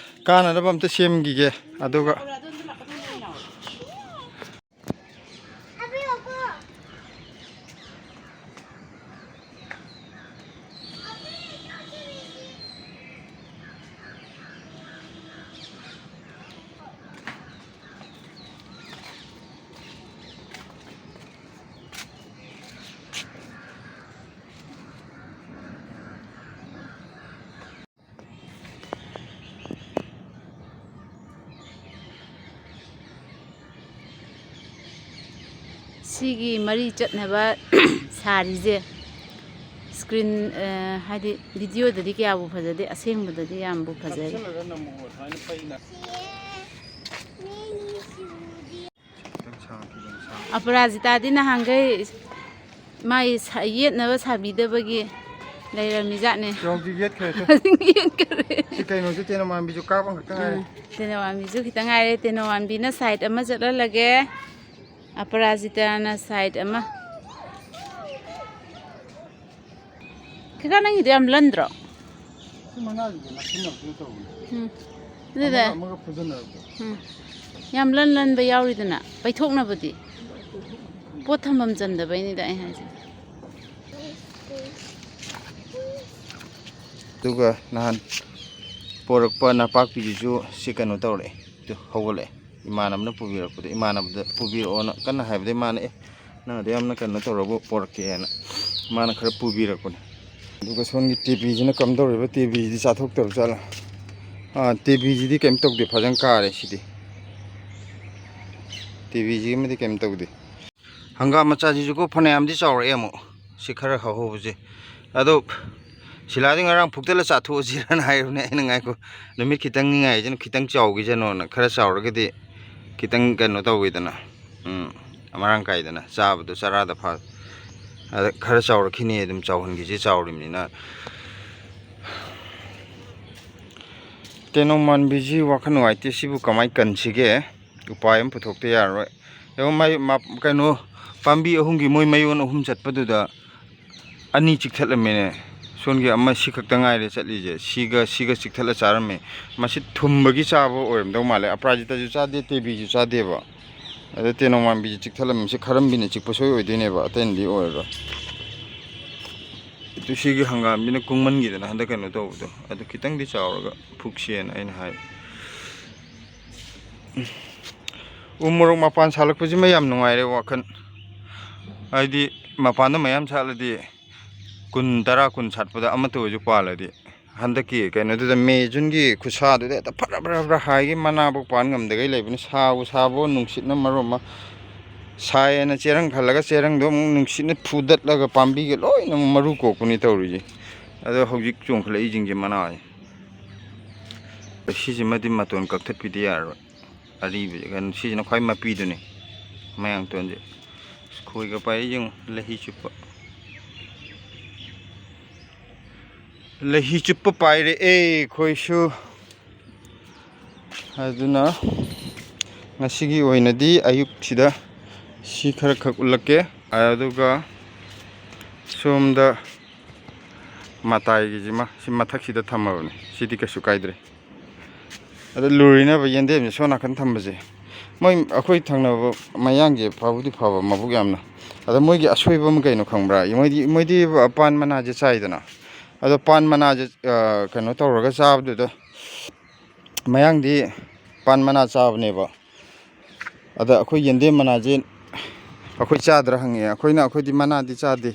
ꯀꯥꯅꯅꯕ ꯑꯝꯇ ꯁꯦꯝꯈꯤꯒꯦ꯫ ꯑꯗꯨꯒ ꯁꯤꯒꯤ ꯃꯔꯤ ꯆꯠꯅꯕ ꯁꯥꯔꯤꯁꯦ ꯁ꯭ꯀ꯭ꯔꯤꯟ, ꯑ, ꯍꯥꯏꯗꯤ ꯚꯤꯗꯤꯑꯣꯗꯗꯤ ꯀꯌꯥꯕꯨ ꯐꯖꯗꯦ, ꯑꯁꯦꯡꯕꯗꯗꯤ ꯌꯥꯝꯕꯨ ꯐꯖꯔꯦ꯫ ꯅꯞꯁꯜꯂꯒ ꯅꯝꯃꯣ, ꯑꯗꯨꯃꯥꯏꯅ ꯄꯩꯅ꯫ ꯈꯤꯇꯪ ꯁꯥꯡ, ꯈꯤꯇꯪ ꯁꯥꯡ꯫ ꯑꯄꯔꯥꯖꯤꯇꯥꯗꯤ ꯅꯍꯥꯟꯈꯩ ꯃꯥꯏ ꯁ-, ꯌꯦꯠꯅꯕ ꯁꯥꯕꯤꯗꯕꯒꯤ ꯂꯩꯔꯝꯃꯤꯖꯥꯠꯅꯦ꯫ ꯌꯥꯎꯗꯤ ꯌꯦꯠꯈ꯭ꯔꯦ꯫ ꯌꯦꯠꯈ꯭ꯔꯦ꯫ ꯁꯤ ꯀꯩꯅꯣꯁꯨ ꯇꯦꯅꯧꯋꯥꯟꯕꯤꯁꯨ ꯀꯥꯞ ꯑꯃꯈꯛꯇ ꯉꯥꯏꯔꯦ꯫ ꯎꯝ, ꯇꯦꯅꯧꯋꯥꯟꯕꯤꯁꯨ ꯈꯤꯇꯪ ꯉꯥꯏꯔꯦ꯫ ꯇꯦꯅꯧꯋꯥꯟꯕꯤꯅ ꯁꯥꯏꯠ ꯑꯃ ꯆꯠꯍꯜꯂꯒꯦ꯫ ꯑꯄꯔꯥꯖꯤꯇꯥꯅ ꯁꯥꯏꯠ ꯑꯃ꯫ ꯀꯀꯥ, ꯅꯪꯒꯤꯗꯣ ꯌꯥꯝ ꯂꯟꯗ꯭ꯔꯣ? ꯁꯤ ꯃꯉꯥꯁꯤꯗꯤ ꯅꯛꯁꯤꯟꯅꯕꯗꯨ ꯇꯧꯕꯅꯦ꯫ ꯎꯝ꯫ ꯑꯗꯨꯗ ꯑꯃꯒ, ꯑꯃꯒ ꯐꯨꯖꯟꯅꯔꯛꯄ꯫ ꯎꯝ꯫ ꯌꯥꯝ ꯂꯟ ꯂꯟꯕ ꯌꯥꯎꯔꯤꯗꯅ, ꯄꯩꯊꯣꯛꯅꯕꯗꯤ꯫ ꯄꯣꯠ ꯊꯝꯐꯝ ꯆꯟꯗꯕꯩꯅꯤꯗ ꯑꯩ ꯍꯥꯏꯁꯦ꯫ ꯑꯗꯨꯒ ꯅꯍꯥꯟ ꯄꯣꯔꯛꯄ ꯅꯄꯥꯛꯄꯤꯁꯤꯁꯨ ꯁꯤ ꯀꯩꯅꯣ ꯇꯧꯔꯛꯑꯦ, ꯇꯨ ꯍꯧꯒꯠꯂꯛꯑꯦ꯫ ꯏꯃꯥꯟꯅꯕꯅ ꯄꯨꯕꯤꯔꯛꯄꯗꯣ, ꯏꯃꯥꯟꯅꯕꯗ ꯄꯨꯕꯤꯔꯛꯑꯣꯅ ꯀꯟꯅ ꯍꯥꯏꯕꯗ, ꯏꯃꯥꯅ, "ꯑꯦ, ꯅꯪ ꯑꯗꯨ ꯌꯥꯝꯅ ꯀꯩꯅꯣ ꯇꯧꯔꯕꯨ ꯄꯣꯔꯛꯀꯦꯅ", ꯃꯥꯅ ꯈꯔ ꯄꯨꯕꯤꯔꯛꯄꯅꯦ꯫ ꯑꯗꯨꯒ ꯁꯣꯝꯒꯤ ꯇꯦꯕꯤꯁꯤꯅ ꯀꯝꯗꯧꯔꯤꯕ? ꯇꯦꯕꯤꯁꯤꯗꯤ ꯆꯥꯊꯣꯛꯇꯕ ꯖꯥꯠꯂꯥ? ꯑꯥ, ꯇꯦꯕꯤꯁꯤꯗꯤ ꯀꯩꯝ ꯇꯧꯗꯦ, ꯐꯖꯅ ꯀꯥꯔꯦ ꯁꯤꯗꯤ꯫ ꯇꯦꯕꯤꯁꯤꯃꯗꯤ ꯀꯩꯝ ꯇꯧꯗꯦ꯫ ꯍꯪꯒꯥꯝ ꯃꯆꯥꯁꯤꯁꯨꯀꯣ ꯐꯅꯌꯥꯝꯗꯤ ꯆꯥꯎꯔꯛꯑꯦ ꯑꯃꯨꯛ꯫ ꯁꯤ ꯈꯔ ꯍꯧꯍꯧꯕꯁꯦ꯫ ꯑꯗꯣ ꯁꯤꯂꯥꯗꯤ ꯉꯔꯥꯡ ꯐꯨꯛꯇꯂ ꯆꯥꯊꯣꯛꯑꯁꯤꯔꯅ ꯍꯥꯏꯕꯅꯦ ꯑꯩꯅ, "ꯉꯥꯏꯈꯣ, ꯅꯨꯃꯤꯠ ꯈꯤꯇꯪ ꯉꯥꯏꯁꯅꯨ, ꯈꯤꯇꯪ ꯆꯥꯎꯈꯤꯁꯅꯨꯅ, ꯈꯔ ꯆꯥꯎꯔꯒꯗꯤ ꯈꯤꯇꯪ ꯀꯩꯅꯣ ꯇꯧꯋꯤꯗꯅ, ꯎꯝ, ꯃꯔꯥꯡ ꯀꯥꯏꯗꯅ ꯆꯥꯕꯗꯣ, ꯆꯔꯥꯗ ꯐꯥ-, ꯑꯗ ꯈꯔ ꯆꯥꯎꯔꯛꯈꯤꯅꯤ, ꯑꯗꯨꯝ ꯆꯥꯎꯍꯟꯈꯤꯁꯤ, ꯆꯥꯎꯔꯤꯕꯅꯤꯅ"꯫ ꯇꯦꯅꯧ ꯃꯥꯟꯕꯤꯁꯤ ꯋꯥꯈꯜ ꯅꯨꯡꯉꯥꯏꯇꯦ, ꯁꯤꯕꯨ ꯀꯃꯥꯏꯅ ꯀꯟꯁꯤꯒꯦ? ꯎꯄꯥꯏ ꯑꯃ ꯄꯨꯊꯣꯛꯇ ꯌꯥꯔꯔꯣꯏ꯫ ꯌꯦꯡꯉꯣ, ꯃꯥꯏ, ꯃꯥ-, ꯀꯩꯅꯣ, ꯄꯥꯝꯕꯤ ꯑꯍꯨꯝꯒꯤ ꯃꯣꯏ ꯃꯌꯣꯟ ꯑꯍꯨꯝ ꯆꯠꯄꯗꯨꯗ ꯑꯅꯤ ꯆꯤꯛꯊꯠꯂꯝꯃꯦꯅꯦ꯫ ꯁꯣꯝꯒꯤ ꯑꯃ ꯁꯤ ꯈꯛꯇ ꯉꯥꯏꯔꯦ ꯆꯠꯂꯤꯁꯦ꯫ ꯁꯤꯒ, ꯁꯤꯒ ꯆꯤꯛꯊꯠꯂ ꯆꯥꯔꯝꯃꯦ꯫ ꯃꯁꯤ ꯊꯨꯝꯕꯒꯤ ꯆꯥꯕ ꯑꯣꯏꯔꯝꯗꯧ ꯃꯥꯜꯂꯦ꯫ ꯑꯄꯔꯥꯖꯤꯇꯥꯁꯨ ꯆꯥꯗꯦ, ꯇꯦꯕꯤꯁꯨ ꯆꯥꯗꯦꯕ꯫ ꯑꯗ ꯇꯦꯅꯧ ꯃꯥꯟꯕꯤꯁꯦ ꯆꯤꯛꯊꯠꯂꯝꯃꯤꯁꯦ ꯈꯔꯝꯕꯤꯅ ꯆꯤꯛꯄ ꯁꯣꯏ ꯑꯣꯏꯗꯣꯏꯅꯦꯕ, ꯑꯇꯩꯅꯗꯤ ꯑꯣꯏꯔꯔꯣꯏ꯫ ꯑꯗꯨ ꯁꯤꯒꯤ ꯍꯪꯒꯥꯝꯁꯤꯅ ꯀꯨꯡꯃꯟꯈꯤꯗꯅ ꯍꯟꯗꯛ ꯀꯩꯅꯣ ꯇꯧꯕꯗꯣ, ꯑꯗꯨ ꯈꯤꯇꯪꯗꯤ ꯆꯥꯎꯔꯒ ꯐꯨꯛꯁꯦꯅ ꯑꯩꯅ ꯍꯥꯏ꯫ ꯎ ꯃꯣꯔꯣꯛ ꯃꯄꯥꯟ ꯁꯥꯠꯂꯛꯄꯁꯤꯃ ꯌꯥꯝ ꯅꯨꯡꯉꯥꯏꯔꯦ ꯋꯥꯈꯜ꯫ ꯍꯥꯏꯗꯤ ꯃꯄꯥꯟꯗ ꯃꯌꯥꯝ ꯁꯥꯠꯂꯗꯤ ꯀꯨꯟ, ꯇꯔꯥ, ꯀꯨꯟ ꯁꯥꯠꯄꯗ ꯑꯃꯠꯇ ꯑꯣꯏꯁꯨ ꯄꯥꯜꯂꯗꯤ, ꯍꯟꯗꯛꯀꯤ ꯀꯩꯅꯣꯗꯨꯗ ꯃꯦ, ꯖꯨꯟꯒꯤ ꯈꯨꯠꯁꯥꯗꯨꯗ ꯍꯦꯛꯇ ꯐꯔ ꯐꯔ ꯐꯔ ꯍꯥꯏꯒꯤ ꯃꯅꯥꯐꯥꯎ ꯄꯥꯟ ꯉꯝꯗꯈꯩ ꯂꯩꯕꯅꯤ꯫ ꯁꯥꯕꯨ ꯁꯥꯕꯣ, ꯅꯨꯡꯁꯤꯠꯅ ꯃꯔꯣꯟ ꯑꯃ꯫ ꯁꯥꯏꯌꯦꯅ ꯆꯦꯔꯪ ꯈꯜꯂꯒ ꯆꯦꯔꯪꯗꯣ ꯑꯃꯨꯛ ꯅꯨꯡꯁꯤꯠꯅ ꯐꯨꯗꯠꯂꯒ ꯄꯥꯝꯕꯤꯒ ꯂꯣꯏꯅꯃꯛ ꯃꯔꯨ ꯀꯣꯛꯄꯅꯤ ꯇꯧꯔꯤꯁꯦ꯫ ꯑꯗꯣ ꯍꯧꯖꯤꯛ ꯆꯣꯡꯈꯠꯂꯛꯏꯁꯤꯡꯁꯦ ꯃꯅꯥ꯫ ꯁꯤꯁꯤꯃꯗꯤ ꯃꯇꯣꯟ ꯀꯛꯊꯠꯄꯤꯗ ꯌꯥꯔꯔꯣꯏ꯫ ꯑꯔꯤꯕꯁꯦ ꯀꯩꯅꯣ, ꯁꯤꯁꯤꯅ ꯈ꯭ꯋꯥꯏ ꯃꯄꯤꯗꯨꯅꯤ, ꯃꯌꯥꯡꯇꯣꯟꯁꯦ꯫ ꯑꯁ, ꯈꯣꯏꯒ ꯄꯥꯏꯔꯤ ꯌꯦꯡꯉꯨ, ꯂꯩꯍꯤ ꯆꯨꯞꯄ꯫ ꯂꯩꯍꯤ ꯆꯨꯞꯄ ꯄꯥꯏꯔꯦ ꯑꯩꯈꯣꯏꯁꯨ꯫ ꯑꯗꯨꯅ ꯉꯁꯤꯒꯤ ꯑꯣꯏꯅꯗꯤ ꯑꯌꯨꯛꯁꯤꯗ ꯁꯤ ꯈꯔ ꯈꯛ ꯎꯠꯂꯛꯀꯦ꯫ ꯑꯗꯨꯒ ꯁꯣꯝꯗ ꯃꯇꯥꯏꯒꯤꯁꯤꯃ ꯁꯤ ꯃꯊꯛꯁꯤꯗ ꯊꯝꯃꯕꯅꯤ꯫ ꯁꯤꯗꯤ ꯀꯩꯁꯨ ꯀꯥꯏꯗ꯭ꯔꯦ꯫ ꯑꯗ ꯂꯨꯔꯤꯅꯕ ꯌꯦꯟꯗꯦꯝꯁꯦ ꯁꯣꯝ ꯅꯥꯀꯟ ꯊꯝꯕꯁꯦ, ꯃꯣꯏ ꯑꯩꯈꯣꯏ ꯊꯪꯅꯕ ꯃꯌꯥꯡꯁꯦ ꯐꯕꯨꯗꯤ ꯐꯕ, ꯃꯕꯨꯛ ꯌꯥꯝꯅ꯫ ꯑꯗ ꯃꯣꯏꯒꯤ ꯑꯁꯣꯏꯕ ꯑꯃ ꯀꯩꯅꯣ ꯈꯪꯕ꯭ꯔꯥ? ꯃꯣꯏꯗꯤ, ꯃꯣꯏꯗꯤ ꯄꯥꯟ ꯃꯅꯥꯁꯦ ꯆꯥꯏꯗꯅ꯫ ꯑꯗꯣ ꯄꯥꯟ ꯃꯅꯥꯁꯦ, ꯑ, ꯀꯩꯅꯣ ꯇꯧꯔꯒ ꯆꯥꯕꯗꯨꯗ, ꯃꯌꯥꯡꯗꯤ ꯄꯥꯟ ꯃꯅꯥ ꯆꯥꯕꯅꯦꯕ꯫ ꯑꯗ ꯑꯩꯈꯣꯏ ꯌꯦꯟꯗꯦꯝ ꯃꯅꯥꯁꯦ ꯑꯩꯈꯣꯏ ꯆꯥꯗ꯭ꯔꯥ ꯍꯪꯉꯛꯑꯦ꯫ ꯑꯩꯈꯣꯏꯅ, ꯑꯩꯈꯣꯏꯗꯤ ꯃꯅꯥꯗꯤ ꯆꯥꯗꯦ꯫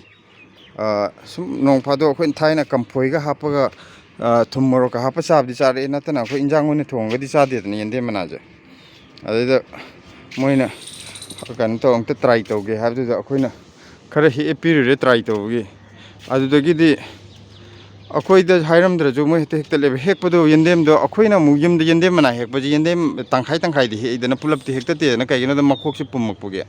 ꯑ, ꯁꯨꯝ ꯅꯣꯡ ꯐꯥꯗꯣꯛ ꯑꯩꯈꯣꯏꯅ ꯊꯥꯏꯅ ꯀꯝꯐꯣꯏꯒ ꯍꯥꯞꯄꯒ, ꯑ, ꯊꯨꯝ ꯃꯣꯔꯣꯛꯀ ꯍꯥꯞꯄ ꯆꯥꯕꯗꯤ ꯆꯥꯔꯛꯑꯦ ꯅꯠꯇꯅ, ꯑꯩꯈꯣꯏ ꯏꯟꯖꯥꯡ ꯑꯣꯏꯅ ꯊꯣꯡꯉꯒꯗꯤ ꯆꯥꯗꯦꯗꯅ ꯌꯦꯟꯗꯦꯝ ꯃꯅꯥꯁꯦ꯫ ꯑꯗꯩꯗ ꯃꯣꯏꯅ ꯀꯩꯅꯣ ꯇꯧ, ꯑꯝꯇ ꯇ꯭ꯔꯥꯏ ꯇꯧꯒꯦ ꯍꯥꯏꯕꯗꯨꯗ ꯑꯩꯈꯣꯏꯅ ꯈꯔ ꯍꯦꯛꯑ ꯄꯤꯔꯨꯔꯦ ꯇ꯭ꯔꯥꯏ ꯇꯧꯕꯒꯤ꯫ ꯑꯗꯨꯗꯒꯤꯗꯤ ꯑꯩꯈꯣꯏꯗ ꯍꯥꯏꯔꯝꯗ꯭ꯔꯁꯨ ꯃꯣꯏ ꯍꯦꯛꯇ ꯍꯦꯛꯇꯠꯂꯦꯕ꯫ ꯍꯦꯛꯄꯗꯣ ꯌꯦꯟꯗꯦꯝꯗꯣ ꯑꯩꯈꯣꯏꯅ ꯑꯃꯨꯛ ꯌꯨꯝꯗ ꯌꯦꯟꯗꯦꯝ ꯃꯅꯥ ꯍꯦꯛꯄꯁꯦ ꯌꯦꯟꯗꯦꯝ ꯇꯪꯈꯥꯏ ꯇꯪꯈꯥꯏꯗꯤ ꯍꯦꯛꯏꯗꯅ, ꯄꯨꯂꯞꯇꯤ ꯍꯦꯛꯇꯠꯇꯦꯗꯅ, ꯀꯩꯒꯤꯅꯣꯗ ꯃꯈꯣꯛꯁꯦ ꯄꯨꯝꯃꯛꯄꯒꯤ꯫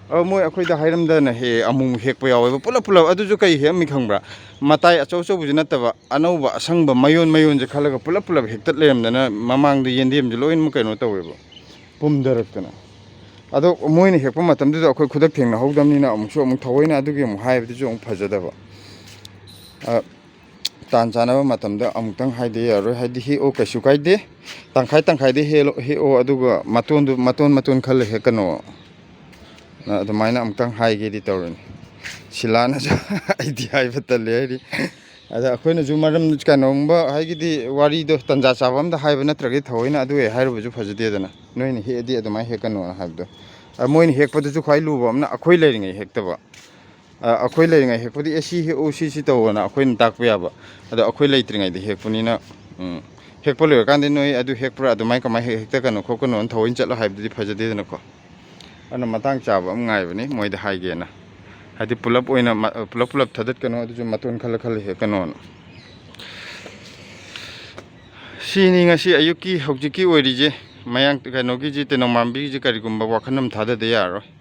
ꯑꯗꯣ ꯃꯣꯏ ꯑꯩꯈꯣꯏꯗ ꯍꯥꯏꯔꯝꯗꯅ ꯍꯦꯛ ꯑꯃꯨꯛ ꯍꯦꯛꯄ ꯌꯥꯎꯋꯦꯕ, ꯄꯨꯂꯞ ꯄꯨꯂꯞ꯫ ꯑꯗꯨꯁꯨ ꯀꯩ ꯍꯦꯛꯑꯝꯃꯤ ꯈꯪꯕ꯭ꯔꯥ? ꯃꯇꯥꯏ ꯑꯆꯧ ꯑꯆꯧꯕꯁꯨ ꯅꯠꯇꯕ, ꯑꯅꯧꯕ ꯑꯁꯪꯕ ꯃꯌꯣꯟ ꯃꯌꯣꯟꯁꯦ ꯈꯜꯂꯒ ꯄꯨꯂꯞ ꯄꯨꯂꯞ ꯍꯦꯛꯇꯠ ꯂꯩꯔꯝꯗꯅ ꯃꯃꯥꯡꯗ ꯌꯦꯟꯗꯦꯝꯁꯦ ꯂꯣꯏꯅꯃꯛ ꯀꯩꯅꯣ ꯇꯧꯋꯦꯕ, ꯄꯨꯝꯊꯔꯛꯇꯅ꯫ ꯑꯗꯣ ꯃꯣꯏꯅ ꯍꯦꯛꯄ ꯃꯇꯝꯗꯨꯗ ꯑꯩꯈꯣꯏ ꯈꯨꯗꯛ ꯊꯦꯡꯅꯍꯧꯗꯕꯅꯤꯅ ꯑꯃꯨꯛꯁꯨ ꯑꯃꯨꯛ ꯊꯑꯣꯏꯅ ꯑꯗꯨꯒꯤ ꯑꯃꯨꯛ ꯍꯥꯏꯕꯗꯨꯁꯨ ꯑꯃꯨꯛ ꯐꯖꯗꯕ꯫ ꯑ, ꯇꯥꯟ ꯆꯥꯅꯕ ꯃꯇꯝꯗ ꯑꯃꯨꯛꯇꯪ ꯍꯥꯏꯗ ꯌꯥꯔꯣꯏ꯫ ꯍꯥꯏꯗꯤ ꯍꯦꯛꯑꯣ, ꯀꯩꯁꯨ ꯀꯥꯏꯗꯦ, ꯇꯪꯈꯥꯏ ꯇꯪꯈꯥꯏꯗ ꯍꯦꯛꯂꯣ-, ꯍꯦꯛꯑꯣ, ꯑꯗꯨꯒ ꯃꯇꯣꯟꯗꯨ, ꯃꯇꯣꯟ ꯃꯇꯣꯟ ꯈꯜꯂ ꯍꯦꯛꯀꯅꯣ꯫ ꯑꯗꯨꯃꯥꯏꯅ ꯑꯃꯨꯛꯇꯪ ꯍꯥꯏꯒꯦꯗꯤ ꯇꯧꯔꯤꯅꯤ꯫ ꯁꯤꯂꯥꯅꯁꯨ ꯑꯩꯗꯤ ꯍꯥꯏꯕ ꯇꯜꯂꯦ ꯍꯥꯏꯔꯤ꯫ ꯑꯗ ꯑꯩꯈꯣꯏꯅꯁꯨ ꯃꯔꯝ ꯀꯩꯅꯣꯒꯨꯝꯕ ꯍꯥꯏꯒꯤꯗꯤ ꯋꯥꯔꯤꯗꯣ ꯇꯟꯖꯥ ꯆꯥꯕ ꯑꯝꯗ ꯍꯥꯏꯕ ꯅꯠꯇ꯭ꯔꯒꯗꯤ ꯊꯑꯣꯏꯅ ꯑꯗꯨ ꯍꯦꯛ ꯍꯥꯏꯔꯨꯕꯁꯨ ꯐꯖꯗꯦꯗꯅ꯫ ꯅꯣꯏꯅ ꯍꯦꯛꯑꯗꯤ ꯑꯗꯨꯃꯥꯏꯅ ꯍꯦꯛꯀꯅꯣꯅ ꯍꯥꯏꯕꯗꯣ꯫ ꯑ, ꯃꯣꯏꯅ ꯍꯦꯛꯄꯗꯨꯁꯨ ꯈ꯭ꯋꯥꯏ ꯂꯨꯕ ꯑꯃꯅ ꯑꯩꯈꯣꯏ ꯂꯩꯔꯤꯉꯩ ꯍꯦꯛꯇꯕ꯫ ꯑ, ꯑꯩꯈꯣꯏ ꯂꯩꯔꯤꯉꯩ ꯍꯦꯛꯄꯗꯤ, "ꯑꯦ, ꯁꯤ ꯍꯦꯛꯎ, ꯁꯤ, ꯁꯤ ꯇꯧꯑꯣꯅ" ꯑꯩꯈꯣꯏꯅ ꯇꯥꯛꯄ ꯌꯥꯕ꯫ ꯑꯗꯣ ꯑꯩꯈꯣꯏ ꯂꯩꯇ꯭ꯔꯤꯉꯩꯗ ꯍꯦꯛꯄꯅꯤꯅ, ꯎꯝ, ꯍꯦꯛꯄ ꯂꯣꯏꯔꯀꯥꯟꯗ, "ꯅꯣꯏ ꯑꯗꯨ ꯍꯦꯛꯄ꯭ꯔꯥ? ꯑꯗꯨꯃꯥꯏꯅ ꯀꯃꯥꯏꯅ ꯍꯦꯛ-, ꯍꯦꯛꯇꯠꯀꯅꯣ ꯈꯣꯠꯀꯅꯣꯅ" ꯊꯑꯣꯏꯅ ꯆꯠꯂꯣ ꯍꯥꯏꯕꯗꯨꯗꯤ ꯐꯖꯗꯦꯗꯅꯀꯣ꯫ ꯑꯗꯨꯅ ꯃꯇꯥꯡ ꯆꯥꯕ ꯑꯃ ꯉꯥꯏꯕꯅꯤ ꯃꯣꯏꯗ ꯍꯥꯏꯒꯦꯅ꯫ ꯍꯥꯏꯗꯤ ꯄꯨꯂꯞ ꯑꯣꯏꯅ ꯃ-, ꯄꯨꯂꯞ ꯄꯨꯂꯞ ꯊꯥꯗꯠꯀꯅꯨ, ꯑꯗꯨꯁꯨ ꯃꯇꯣꯟ ꯈꯜꯂ ꯈꯜꯂ ꯍꯦꯛꯀꯅꯣꯅ꯫ ꯁꯤꯅꯤ ꯉꯁꯤ ꯑꯌꯨꯛꯀꯤ ꯍꯧꯖꯤꯛꯀꯤ ꯑꯣꯏꯔꯤꯁꯦ꯫ ꯃꯌꯥꯡ ꯀꯩꯅꯣꯒꯤꯁꯤ, ꯇꯦꯅꯧꯃꯥꯟꯕꯤꯒꯤꯁꯤ ꯀꯔꯤꯒꯨꯝꯕ ꯋꯥꯈꯜ ꯑꯃ ꯊꯥꯗꯗ ꯌꯥꯔꯔꯣꯏ꯫